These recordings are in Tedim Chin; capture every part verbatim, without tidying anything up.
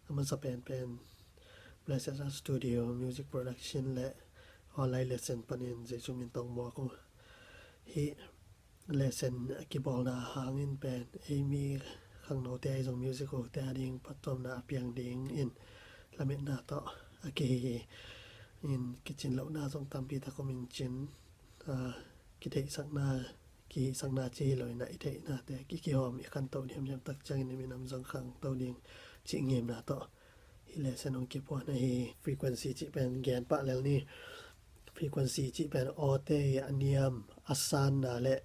A masa penpen Blessed Art Studio music production le online lesson panin Jesu min tawh muak uh hi. Lesson a kibawlna hangin pen ei mi khangnote ahi zong music uhte ading phattuamna a piang dingin lametna tawh a kihi hi. In kicin lohna zong tampi tak om in cin, ah, kitheihsakna, kihisakna ci hi lo in ah i theihnate ki kihawm i khantoh diamdiam tak ciangin i minam zong khangto ding cih ngimna tawh hi lesson hong kipuan ahi. Frequency cih pen gen pah lel ni. Frequency cih pen awte hi a niam a sanna le,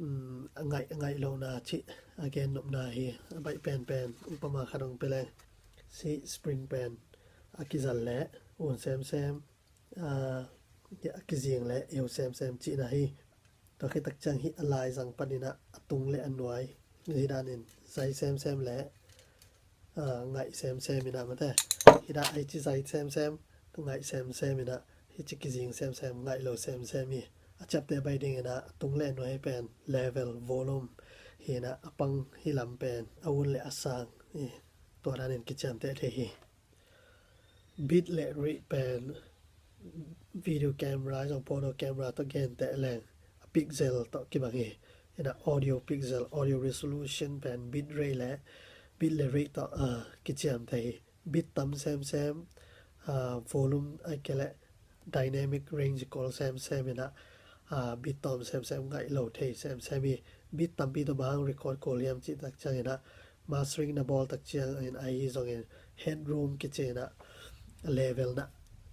um, a ngaih, a ngaih lohna cih a gen nopna hi. A baih penpen upama khat hong pia leng, si spring pen a kizal le un semsem, ah, a kizing le eu semsem cihna hi. Tua khit tak ciang hih a laizang panin ah a tung le a nuai hi danin zai semsem le, ah, ngaih semsem in ah mate. Hih dah hih ci zai semsem, ngaih semsem in ah hih ci kizing semsem, ngaih lo semsem hi. A ciapteh baih dingin ah a tung le a nuai pen level, volume hi in ah a pang hi lam pen a un le a sang hi. Tua danin kiciamteh thei hi. Bit le rate pen video camera zong photo camera tawh genteh leng a pixel tawh kibang hi. In ah audio pixel, audio resolution pen bit rate le, bit le rate tawh, ah, kiciamteh hi. Bit tam semsem, ah, volume ahih kei leh dynamic range kawl semsem in ah, ah, bit tawm semsem, ngaih lo thei semsem hi. Bit tampi tawh bang record kul hiam cih tak ciangin ah mastering na bawl tak ciangin ahi zongin headroom kici in ah level na,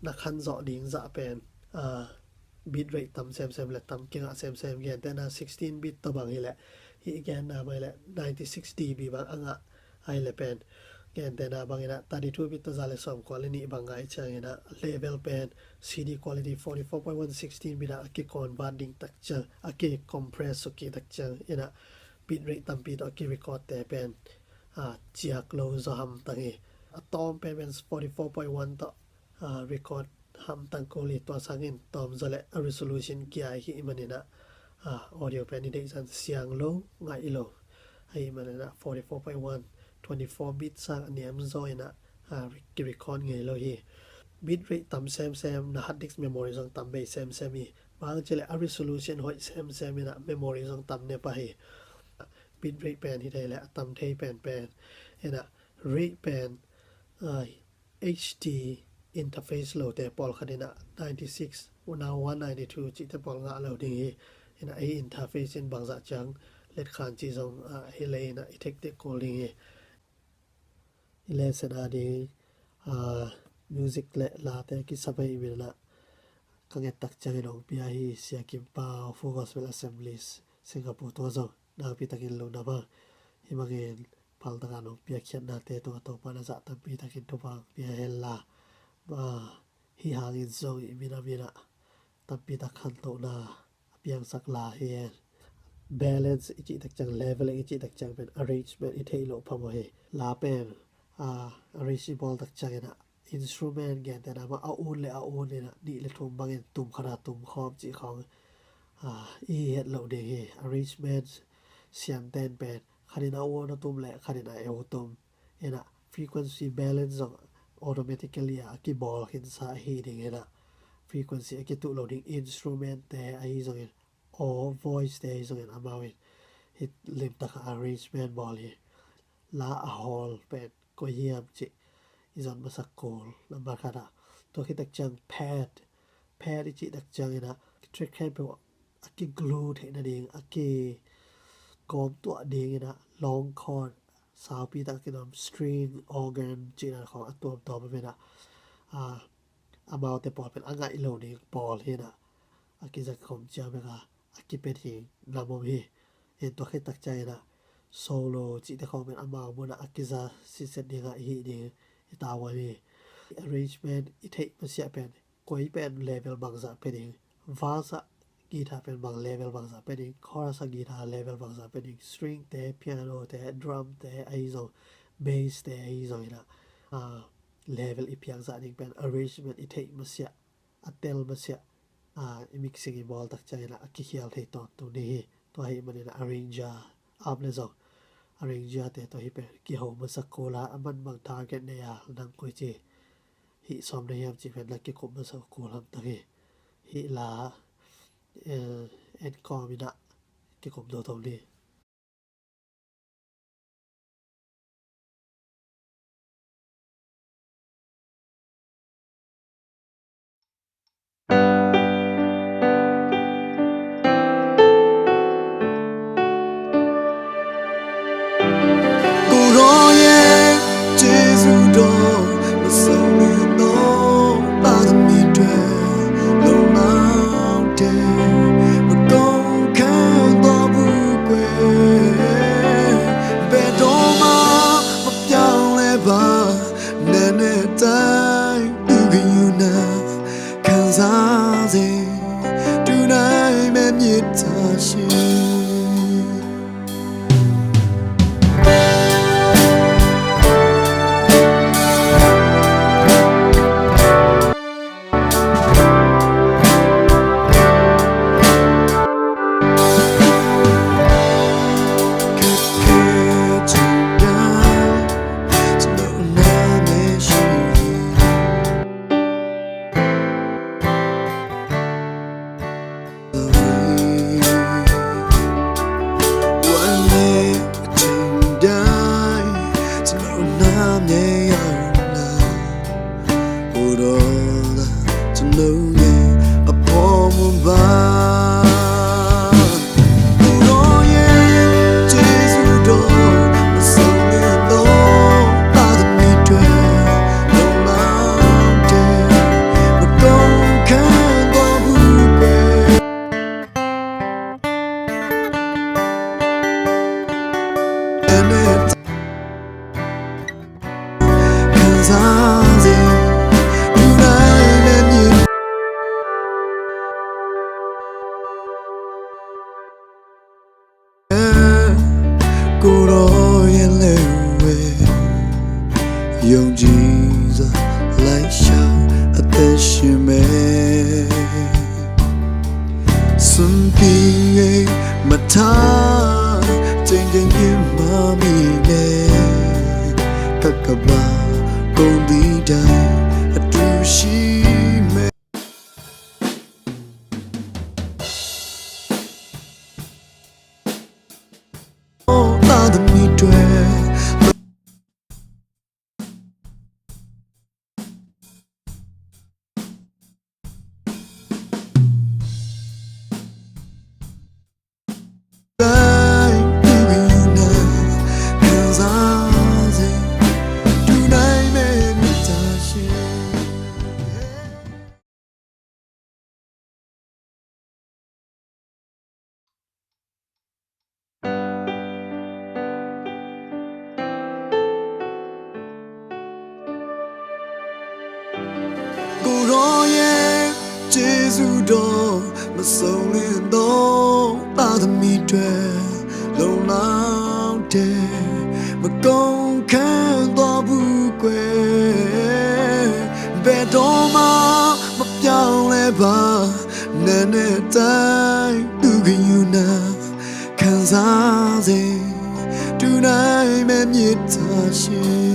na khan zawh ding zah pen, ah, bit rate tam semsem le tam kingah semsem, gentehna sixteen bit tawh bang hi leh, hih genna mai leh ninety six D B bang a ngah ahih leh pen gentehna bangin ah thirty two bit tawh za le sawmkua le nih bang ngah ciangin ah level pen C D quality forty four point one sixteen bit ah a kiconvert ding tak ciang, a kicompress suk kik tak ciangin ah bit rate tampi tawh a kirecordte pen, ah, ciak lo zaw hamtang hi. A tawm pen pen forty four point one tawh, ah, record hamtang kul hi. Tua sangin tawm zaw le a resolution kia ahih manin ah, ah, audio pen i deih zah siang lo, ngaih lo ahih manin ah forty four point one, twenty four bit sang a niam zaw in ah, ah, kirecord ngei lo hi. Bit rate tam semsem, na hard disk memory zong tam bei semsem hi. Bang ci leh a resolution hoih semsem in ah memory zong tam ne pah hi. Bit rate pen hi thei leh a tam thei penpen in ah, rate pen, ah, H D interface lote pawlkhat in ah ninety six, una one ninety two cihte pawl ngah lo ding hi. In ah ei interface in bangzah ciang letkhan cih zong, ah, hi leh in ah i theih kul ding hi. I lesson a ding, ah, music le late kisam ahih manin ah ka nget tak ciangin hong pia hi. Sia Kim Pau, Full Gospel Assemblies, Singapore, tua zong nakpi takin lungdam hang. Hih bangin paltak a nong piakkhiatnate tungah Topa in a zah tampi takin thupha pia hen la. Hih hangin zong i minam in ah tampi tak khantohna a piangsak la hi hen. Balance i cih tak ciang, leveling i cih tak ciang pen arrangement i theih loh phamawh hi. La pen, ah, arrange i bawl tak ciangin ah instrument gentehna mah a un le a un in ah nih le thum bangin tum khat a tum khawm cih khawng, ah, i het loh ding hi. Arrangement siamten pen khat in a un a tum le khat in a eu tum in ah frequency balance zong automatically a kibawl khinsa ahi ding in ah frequency a kituh lo ding instrument te ahi zongin aw voice te ahi zongin amau in hih limtak a arrangement bawl hi. La a hawl pen koi hiam cih i zon masak kul, number khat ah. Tua khit tak ciang pad, pad i cih tak ciangin ah track khat peuh a kiglue theih nading, a kikawm tuah dingin ah long chord, saupi tak a kidom string, organ cihna khawng a tuamtuam a pen ah, ah, amaute pawl pen a ngaih lo ding pawl hi in ah a kiza khawm ciang bek a a kipia ding lam om hi. In tua khit tak ciangin ah solo cihte khawng pen amau mun ah a kiza sitset ding a hih ding i tavuan hi. Arrangement i theih masiah pen koi pen level bangzah pia ding, verse ah guitar pen bang level bangzah pia ding, chorus ah guitar level bangzah pia ding, string te, piano te, drum te ahi zong, bass te ahi zong in ah, ah, level i piak zah ding pen arrangement i theih masiah, a tel masiah, ah, i mixing i bawl tak ciangin ah a kikhial thei tawntung ding hi. Tua ahih manin ah arranger ap le zong A ring ziate tawh hih pen kiho masak kul a, a man bang target nei a, nang koi ci hih sawm na hiam cih pen la kikup masak kul hamtang hi. Hih la, eh, en kawm in ah kikup do tong ni. Ko တော်ရဲ့ ကျေးဇူးတော် မဆုံးနိုင်သော သားသမီးတွေ လုံလောက်တဲ့ မကုန်ခန်းသော ဘူးကွယ် ဘယ်တော့မှ မပြောင်းလဲပါ နံနက်တိုင်း သူ့ဂရုဏာ ခံစားစေ တူနိုင်မဲ့ မေတ္တာရှင်။ ဝမ်းနည်းချိန်တိုင်း ကျွန်တော်နာမည်ရလား။ အိုတော့သာ ကျွန်တော်ရဲ့အဖော်မပါ။ ကိုယ်တော်ရဲ့ကျေးဇူးတော် မဆုံးနိုင်သော သားသမီးတွေ လုံလောက်တဲ့ မကုန်ခန်းသော ဘူးကွယ် ခံစားစေ သူနိုင်တဲ့မြေ ကိုယ်တော်ရဲ့လက်ဝဲ ယုံကြည်စွာလိုက်လျှောက် အသက်ရှင်မယ်။ စွန့်ပစ်၍မထား ချိန်ချိန်ပြင်းမှမိနဲ့ ကပ်ကပ်ပါ ကုန်သည့်တိုင် အတူရှိမယ်။ သားသမီးတွေ တိုင်းသူ့ဂရုဏာ ခံစားစေ တူနိုင်မဲ့ မေတ္တာရှင်။ ကိုယ်တော်ရဲ့ကျေးဇူးတော် မဆုံးနိုင်သော သားသမီးတွေ လုံလောက်တဲ့ မကုန်ခန်းသော ဘူးကွယ် ဘယ်တော့မှ မပြောင်းလဲပါ နံနက်တိုင်း သူ့ဂရုဏာ ခံစားစေ တူနိုင်မဲ့ မေတ္တာရှင်။